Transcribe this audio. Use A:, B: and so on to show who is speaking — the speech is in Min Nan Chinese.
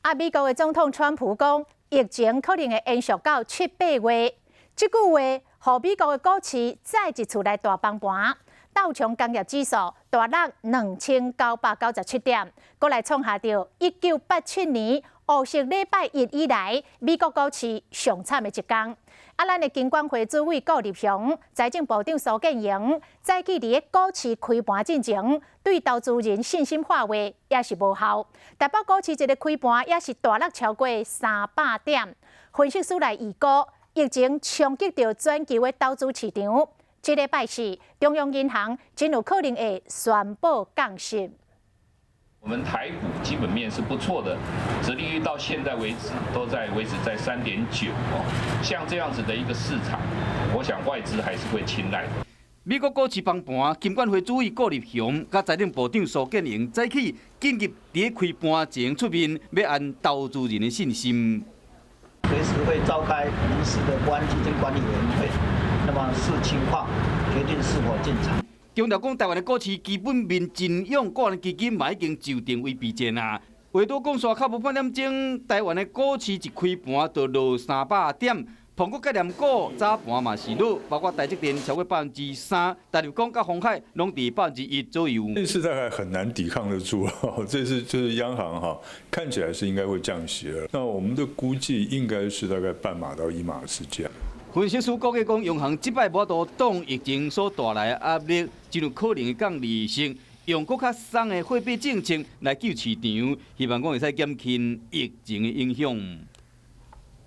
A: 啊，美國的總統川普講，疫情可能會延續到七八月。這句話，予美國的股市再一次來大崩盤，道瓊工業指數大落2997點，閣來創下著1987年烏色禮拜一以來美國股市上慘的一天。啊，咱的金管會主委顧立雄、財政部長蘇建榮，早起佇咧股市開盤進前，對投資人信心喊話也是無效。台北股市一个開盤也是大落超過300點。分析師來預估，疫情衝擊著全球的投資市場。這禮拜四，中央銀行真有可能會宣布降息。
B: 我們台股基本面是不錯的，殖利率到現在為止都在維持在3.9哦，像這樣子的一個市場，我想外資還是會青睞的。
C: 美國股市崩盤，金管會主委顧立雄佮財政部長蘇建榮早起緊急佇開盤前出面，欲安投資人的信心。
D: 隨時會召開臨時的國安基金管理委員會，那麼視情況決定是否進場。
C: 強調講，台灣的股市基本面真勇，國安基金嘛已經就定位備戰啊。話拄講煞較無半點鐘，台灣的股市一開盤就落300點，蘋果概念股早盤嘛是落，包括台積電超過3%，大立光佮鴻海攏佇1%左右。
E: 這次大概很難抵抗得住，這次就是央行哈，看起來是應該會降息了。那我們的估計應該是大概半碼到一碼之間。
C: 分析師估計講，央行這擺無法度擋疫情所帶來的壓力，真有可能會降利息，用閣較鬆的貨幣政策來救市場，希望講會使減輕疫情的影響。